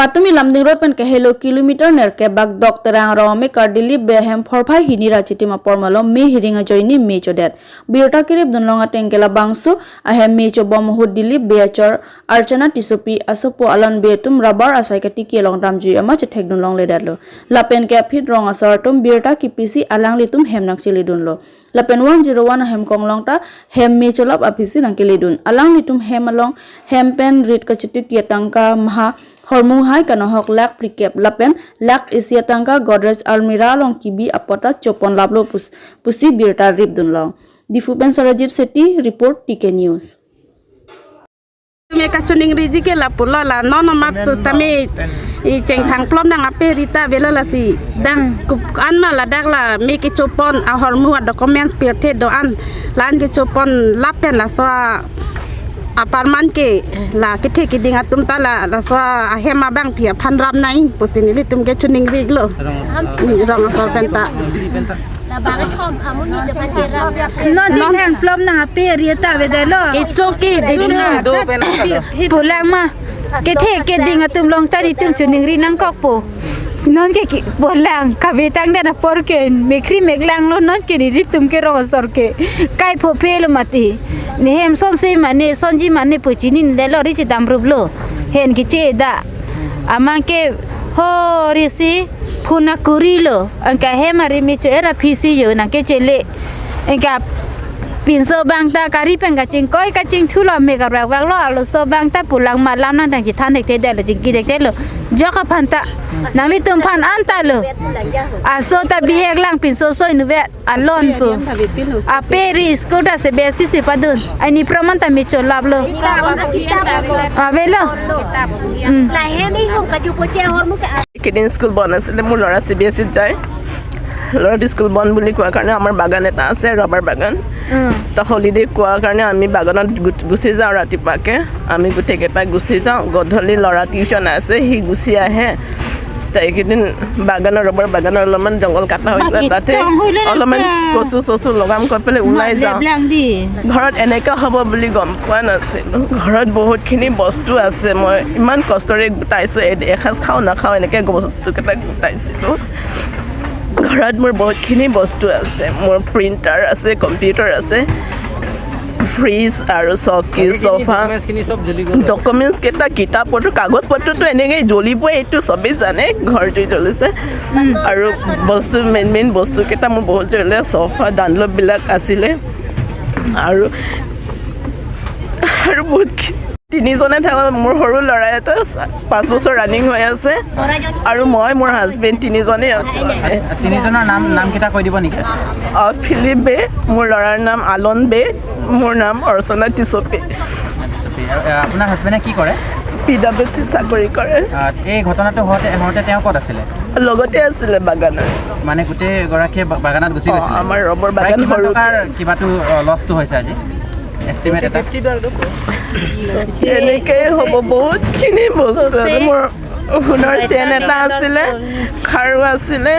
Patumi lamding road pen ke hello kilometer ner ke bag dok terang ro me kardili behem forphai hini rachiti ma pormalo me hiringa joini me chodet birta kirib dunlonga tengkela bangsu ahe me cho bom hud dili beachor archana tisupi asopo alan betum rubber asai ke tiki long ramju ama chethek dunlong le datlo lapen ke phit rong asar tum birta ki pc alang litum hemnak chili dunlo lapen 101 hem kong long ta hem me cholap apisi nang kelidun alang litum hem along hem pen rit ka chitu ki tangka maha hormu hai kanohok lak prikep lapen lak isia tangka godrej almira long kibi apota chopon lablo pusi birta rip dun long Diphu pen Sarajit Sethi report TK news. Me kachuning riji ke la pulo la no no mat sustami i cheng thang plom nang ape rita vela la si dang an ma la dak la me ke chopon a hormu a documents pirthe do an lan ke chopon lapen la so aparman ke la ke the ke dinga tum ta la la so a hema bang phia phan ram nai pusini li tum ke chuning rig lo rong so penta no ji thang plom na pe rieta ve de lo it's okay pulang ma ke the ke ding atum long ta ri tum chuning ri nang kok po non ke pulang ka ve tang da na por ke me khri me lang lo non ke ri tum ke ro sor ke kai pho phe lo mati ne hem son se ma ne son ji ma ne pu chi nin de lo ri chi dam rup lo hen ki che da amang ke ho ri si phuna kuri lo angka he mari mi cho era phisi yo na ke chele angka pinso bang ta kari peng ka ching koi ka ching thu lo me ka ra wang lo lo so bang ta pulang ma lam nang tang chi than dek te de lo ching ki dek te lo jo ka phan ta nang li tum phan an ta lo a so ta bi hek lang pinso soi nu ve a lon pu a peris ko ta se be si se padun ai ni praman ta mi cho lab lo a ve lo la he ni hom ka ju po che hor mu ka কেইদিন school বন্ধ আছিলে, মোৰ ল'ৰা C B S চিত যায়। ল'ৰাটো school বন্ধ বুলি কোৱাৰ কাৰণে আমাৰ বাগান এটা আছে, ৰবাৰ বাগান। তো হলিডে কোৱাৰ কাৰণে আমি বাগানত গুচি যাওঁ ৰাতিপুৱাকৈ। আমি গোটেইকেইটা গুচি যাওঁ। গধূলি ল'ৰা টিউশ্যন আছে, সি গুচি আহে। তো এইকেইদিন বাগানৰ ৰবাৰ বাগানৰ অলপমান জংঘল কটা হৈছিলে, তাতে অলপমান কচু চচু লগাম কৈ পেলাই ওলাই যাওঁ। ঘৰত এনেকুৱা হ'ব বুলি গম পোৱা নাছিলোঁ। ঘৰত বহুতখিনি বস্তু আছে, মই ইমান কষ্টৰে গোটাইছোঁ। এসাঁজ খাওঁ নাখাওঁ এনেকৈ বস্তুকেইটা গোটাইছিলোঁ। ঘৰত মোৰ বহুতখিনি বস্তু আছে, মোৰ প্ৰিণ্টাৰ আছে, কম্পিউটাৰ আছে, ফ্ৰিজ আৰু চকী, চফা, ডকুমেণ্টছ কেইটা, কিতাপ পত্ৰ, কাগজ পত্ৰটো এনেকৈ জ্বলিবই, এইটো চবেই জানে, ঘৰ জুই জ্বলিছে। আৰু বস্তু মেইন মেইন বস্তুকেইটা মোৰ বহুত জ্বলিলে। চফা, ডানলপবিলাক আছিলে আৰু আৰু বহুত তিনিজনে থাকোঁ। মোৰ সৰু ল'ৰা এটা 5 বছৰ ৰানিং হৈ আছে আৰু মই, মোৰ হাজবেণ্ড, তিনিজনেই আছোঁ। তিনিজনৰ নাম নামকেইটা কৈ দিব নেকি? অঁ, ফিলিপ বে, মোৰ ল'ৰাৰ নাম আলন বে, মোৰ নাম অৰ্চনা টিচপি। আপোনাৰ হাজবেণ্ডে কি কৰে? পি ডাব্লিউ টি চাকৰি কৰে। এই ঘটনাটো হওঁতে তেওঁ ক'ত আছিলে? লগতে আছিলে বাগানত। মানে গোটেই গৰাকীয়ে বাগানত গুচি গৈছিলে? আমাৰ ৰবৰ বাগান। সৰু কিবাটো লছটো হৈছে আজি এষ্টিমেট এটা এনেকেই হ'ব। বহুতখিনি বস্তু আছে। মোৰ সোণৰ চেন এটা আছিলে, খাৰু আছিলে,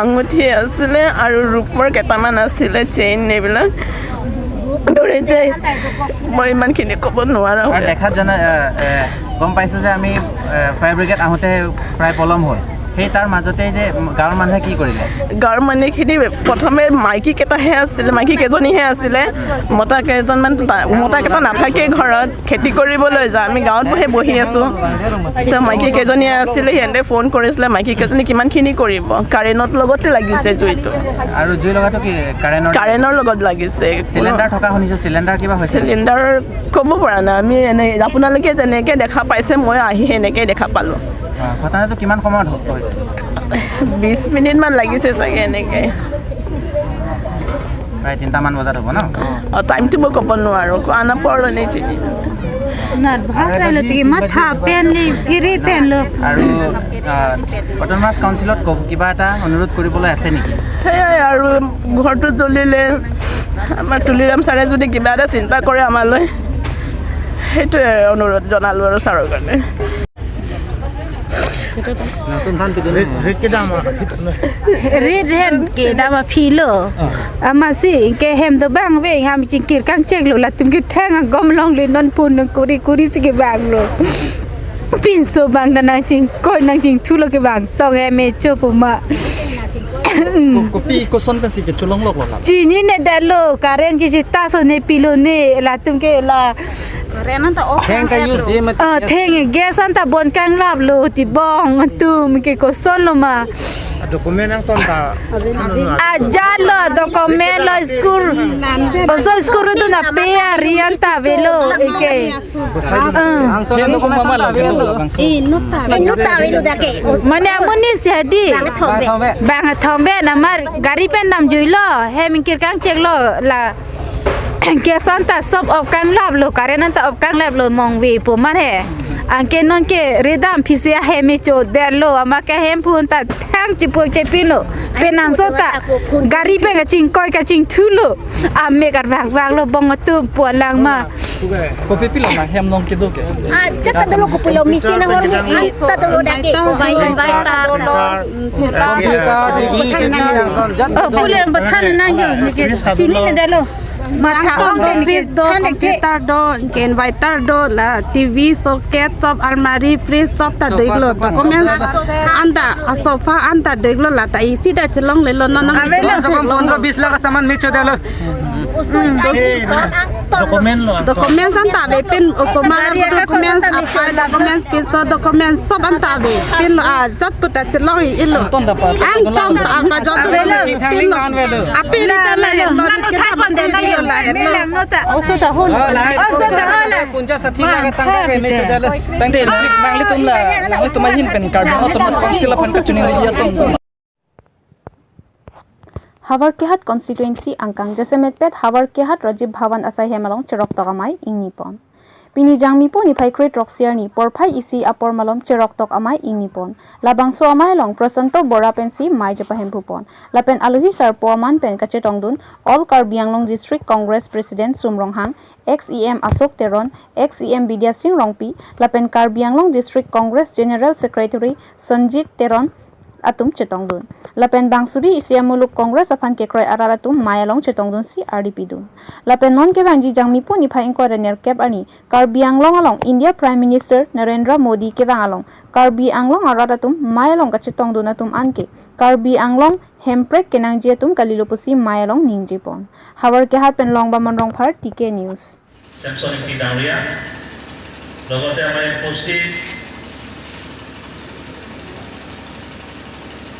আঙুঠি আছিলে আৰু ৰূপৰ কেইটামান আছিলে, চেইন এইবিলাক। ধৰিতে মই ইমানখিনি ক'ব নোৱাৰোঁ। দেখাত জনা গম পাইছোঁ যে আমি ফায়াৰ ব্ৰিগেড আহোঁতে প্ৰায় পলম হ'ল। সেই তাৰ মাজতে যে গাঁৱৰ মানুহে কি কৰিলে? গাঁৱৰ মানুহখিনি প্ৰথমে মাইকী কেইটাহে আছিলে, মাইকী কেইজনীহে আছিলে, মতা কেইজনমান মতা কেইটা নাথাকেই ঘৰত, খেতি কৰিবলৈ যায়। আমি গাঁৱতহে বহি আছোঁ। তো মাইকী কেইজনীয়ে আছিলে, সিহঁতে ফোন কৰিছিলে। মাইকী কেইজনী কিমানখিনি কৰিব, কাৰেণ্টৰ লগতে লাগিছে জুইটো। আৰু জুই লগাটো কি কাৰেণ্টৰ লগত লাগিছে? চিলিণ্ডাৰ থকা শুনিছোঁ, চিলিণ্ডাৰ কিবা হৈছে? চিলিণ্ডাৰ ক'ব পৰা নাই। আমি এনে আপোনালোকে যেনেকৈ দেখা পাইছে, মই আহি সেনেকৈ দেখা পালোঁ। ঘটনাটো কিমান সময়ত হৈছে? 20 মিনিটমান লাগিছে চাগে এনেকৈ। প্ৰায় 3টামান বজাত হ'ব ন? অঁ, টাইমটো মই ক'ব নোৱাৰোঁ। আৰু অট'নমাছ কাউন্সিলত কিবা এটা অনুৰোধ কৰিবলৈ আছে নেকি? সেয়াই আৰু, ঘৰটো জ্বলিলে আমাৰ তুলিৰাম ছাৰে যদি কিবা এটা চিন্তা কৰে আমালৈ, সেইটোৱে অনুৰোধ জনালোঁ আৰু ছাৰৰ কাৰণে। Red ke dama philo ama si ke hem do bang ve ham ching kir kang chek lo la tum ke thang gom long le non pun kuri kuri si ke bang lo. Pin so bang na nang ching koi nang ching thu lo ke bang tong e me cho pu ma ko pi ko son pen si ke chulong lok la chi ni ne da lo karen ki chi ta so ne pi lo ne la tum ke la karen ta off theng ka use ma theng gas an ta bon kang lap lo ti bong tum ke ko son lo ma document ang ton ta a ja lo document lo school oso school tu na pe rian ta velo ke ang ton document ma la inu ta velo da ke mane amuni se di bang thombe na mar gari pen nam juilo he mingkir kang chek lo la ke santa sob of kang lab lo karen ta of kang lab lo mong wi pu man he angke non ke redam phisia he me cho de lo ama ke hem phun ta thang chi poi ke pin lo penang so ta gari pe ka ching koi ka ching thu lo a me kar vang vang lo bong tu pu lang ma ko pe pi lo na hem nong ke do ke a chat ta lo ko pu lo mi sin na hor mu ta to lo da ke ko bai bai ta lo pu le ba than na yo ni ke chini ne de lo matha ong te fridge do computer do ke inverter do la TV socket sob almari fridge sob ta deglo documents anda sofa anda deglo la ta isi da chelong le lo no no 15 20 lakh saman mi cho delo document lo documents anta be pin osoma documents apply documents piso documents sob anta be pin a jat puta chelong i lo ton da pa ang ton ta pa jot pin lo apil ta la lo ke ta pan de la oso ta hol oso ta hol punja sathi la tang ke me cho delo tang de nang le tum la nang le tum hin pen card autonomous council pan ka chuning rijia som Hawarkihat constituency angkang jasemetpet Hawarkihat Rajiv Bhavan asai hemalong cherok tokamai ingnipon pini jangmipo ni phai create roxiar ni porphai isi apor malom cherok tok amai ingnipon labangso amai long Prasanto Bora pensi mai japa hempupon lapen aluhi sar poaman pen kachetongdun all Karbi Anglong district Congress president Sumronghang XEM Ashok Teron XEM Bidya Singh Rongpi lapen Karbi Anglong district Congress general secretary Sanjit Teron atum chetongdun lapen bangsuri isiamuluk Congress afan ke kroi araratum mayalong chetongdun si RDP dun lapen non ke bangji jangmipo ni phai ingkor ner kep ani Karbi Anglong along India Prime Minister Narendra Modi ke bang along Karbi Anglong araratum mayalong ka chetongdun atum anke Karbi Anglong hemprek kenang jetum kalilopusi mayalong ningjipon hawar ke hapen long bamon rong phar TK News Samson ki dangria লগতে আমাৰ উপস্থিত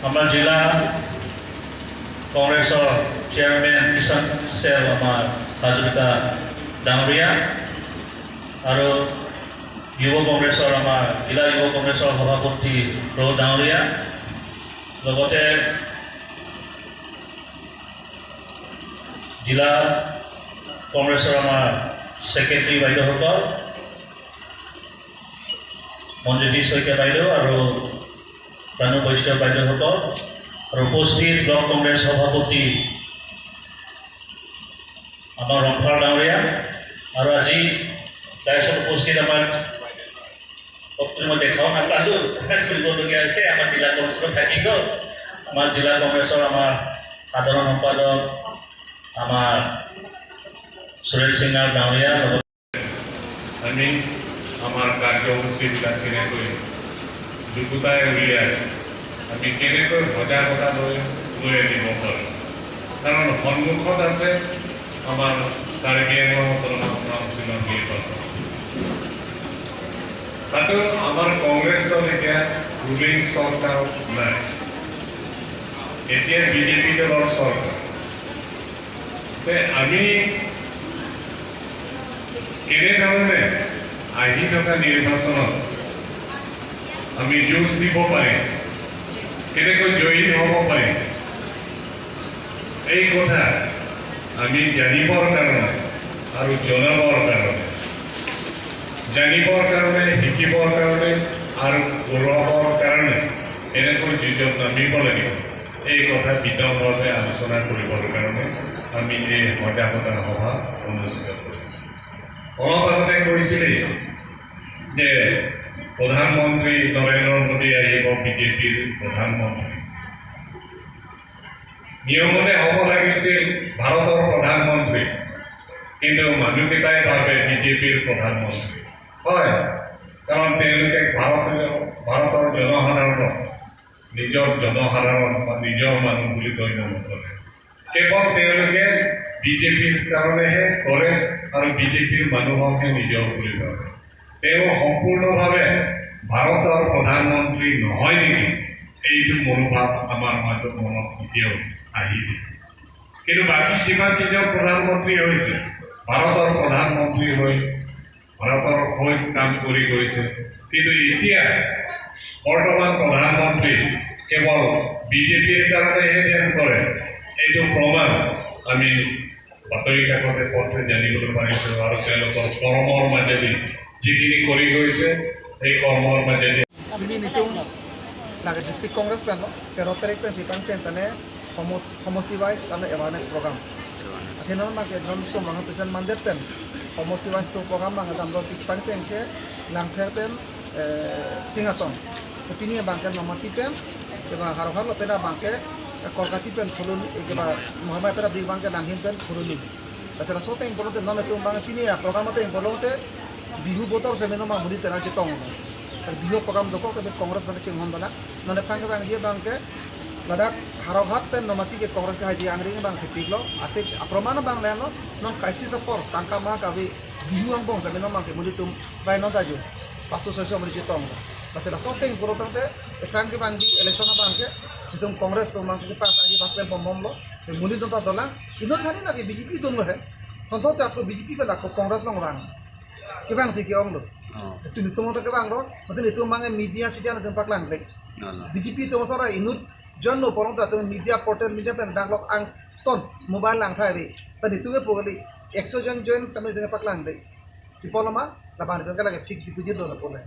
আমাৰ জিলা কংগ্ৰেছৰ chairman Kisan cell আমাৰ হাজৰিকা ডাঙৰীয়া আৰু যুৱ কংগ্ৰেছৰ আমাৰ জিলা যুৱ কংগ্ৰেছৰ সভাপতি ৰৌ ডাঙৰীয়া লগতে জিলা কংগ্ৰেছৰ আমাৰ ছেক্ৰেটাৰী বাইদেউসকল মঞ্জুতি শইকীয়া বাইদেউ আৰু প্ৰাণু বৈশ্য বাইদেউসকল আৰু উপস্থিত ব্লক কংগ্ৰেছ সভাপতি আমাৰ ৰংফাৰ ডাঙৰীয়া আৰু আজি তাৰপিছত উপস্থিত আমাৰ মই দেখাও নাপালোঁ কৰিবলগীয়া হৈছে আমাৰ জিলা কংগ্ৰেছত থাকি গ'ল আমাৰ জিলা কংগ্ৰেছৰ আমাৰ সাধাৰণ সম্পাদক আমাৰ সুৰেশ সিঙাৰ ডাঙৰীয়া লগত আমি আমাৰ কাৰ্যসূচীবিলাক কেনেকৈ যুগুতাই উলিয়াই আমি কেনেকৈ সজাগতা লৈ লৈ আনিব পাৰোঁ কাৰণ সন্মুখত আছে আমাৰ কাৰ্বি আংলং অট'নমাছ কাউন্সিলৰ নিৰ্বাচন তাতো আমাৰ কংগ্ৰেছ দল এতিয়া ৰুলিং চৰকাৰ নাই এতিয়া বিজেপি দলৰ চৰকাৰ আমি কেনেধৰণে আহি থকা নিৰ্বাচনত আমি যুঁজ দিব পাৰিম কেনেকৈ জয়ী হ'ব পাৰিম এই কথা আমি জানিবৰ কাৰণে আৰু জনাবৰ কাৰণে জানিবৰ কাৰণে শিকিবৰ কাৰণে আৰু কৰাবৰ কাৰণে এনেকৈ যুঁজত নামিব লাগিব এই কথা বিতংভাৱে আলোচনা কৰিবৰ কাৰণে আমি এই সজাগতা সভা অনুষ্ঠিত কৰিছোঁ। অলপ আগতে কৈছিলেই যে প্ৰধানমন্ত্ৰী নৰেন্দ্ৰ মোদী আহিব বিজেপিৰ প্ৰধানমন্ত্ৰী নিয়মতে হ'ব লাগিছিল ভাৰতৰ প্ৰধানমন্ত্ৰী কিন্তু মানুহকেইটাই ভাবে বিজেপিৰ প্ৰধানমন্ত্ৰী হয়। কাৰণ তেওঁলোকে ভাৰতৰ জনসাধাৰণক নিজৰ জনসাধাৰণ বা নিজৰ মানুহ বুলি গণ্য নকৰে। কেৱল তেওঁলোকে বিজেপিৰ কাৰণেহে কৰে আৰু বিজেপিৰ মানুহকহে নিজৰ বুলি ভাবে। তেওঁ সম্পূৰ্ণভাৱে ভাৰতৰ প্ৰধানমন্ত্ৰী নহয় নেকি, এইটো মনোভাৱ আমাৰ মাজত মনত এতিয়াও আহিল। কিন্তু বাকী যিমানকেইজন প্ৰধানমন্ত্ৰী হৈছে, ভাৰতৰ প্ৰধানমন্ত্ৰী হৈ ভাৰতৰ হৈ কাম কৰি গৈছে, কিন্তু এতিয়া বৰ্তমান প্ৰধানমন্ত্ৰী কেৱল বিজেপিৰ কাৰণেহে যেন কৰে, এইটো প্ৰমাণ আমি বাতৰি কাকতে পত্ৰে জানিবলৈ পাৰিছোঁ। আৰু তেওঁলোকৰ কৰ্মৰ মাজেদি যিখিনি কৰি গৈছে, সেই কৰ্মৰ মাজেদি লাগে ডিষ্ট্ৰিক্ট কংগ্ৰেছ পেন 13 তাৰিখ পেন চিপাং চেণ্টানে সমষ্টি ৱাইজ তাৰমানে এৱাৰনেছ প্ৰগ্ৰাম আথেনৰ মাকে একদম সোমবাৰ প্ৰেচিডেণ্ট মানদেৱ পেন সমষ্টি ৱাইজ তো প্ৰগ্ৰাম বাঙা দাম চিপাং চেংকে লাংফেৰ পেন সিংহাসন পিনি বাংকে নমাতি পেন কিবা হারহার পেনা বাংকে কলকাতি পেন ফুলুনি কিবা মহামায়াতরা দিক বাংকে নাংহিন পেন ফুলুনি। তাছাড়া সতে ইম্পর্টেন্ট নমে তুম বাঙে পিনি প্রগ্রামতে ইম্পর্টেন্ট বিহু বতর সেমেনো মা মুদি পেনা চিতং বিহু প্রোগ্রাম দোকো কংগ্রেস বাংকে চিংহন দলা ননে ফাঙ্গে বাং দিয়ে Banke Ladak haroghat pen nomati ke Kongres ke haji angring bang khepiglo ate apromana bang leno non kaisi support tangka ma kavi bihu ang bong sabi no mang ke mulitum prai non daju 500 600 muli chitong basela soteng puro tangte ekrang ke bang di election bang ke itum Kongres to mang ke pas angi bak pen bom bom lo muli don ta dola inon phani na ke BJP don lo he santosh atko BJP pe lako Kongres long bang ke bang si ke ong lo tu nitum to ke bang ro matin itum mang media sidia na tempak lang le BJP to sora inut জন্য পরন্ত তুমি media portal media PAN ডাকলক আং তন mobile লাং থাইবি তানি তুমি পগলি 100 জন join তুমি তুমি পাকলাং দে সিপলমা লাবানি তুমি লাগে ফিক্স ডিপোজিট দল পলে।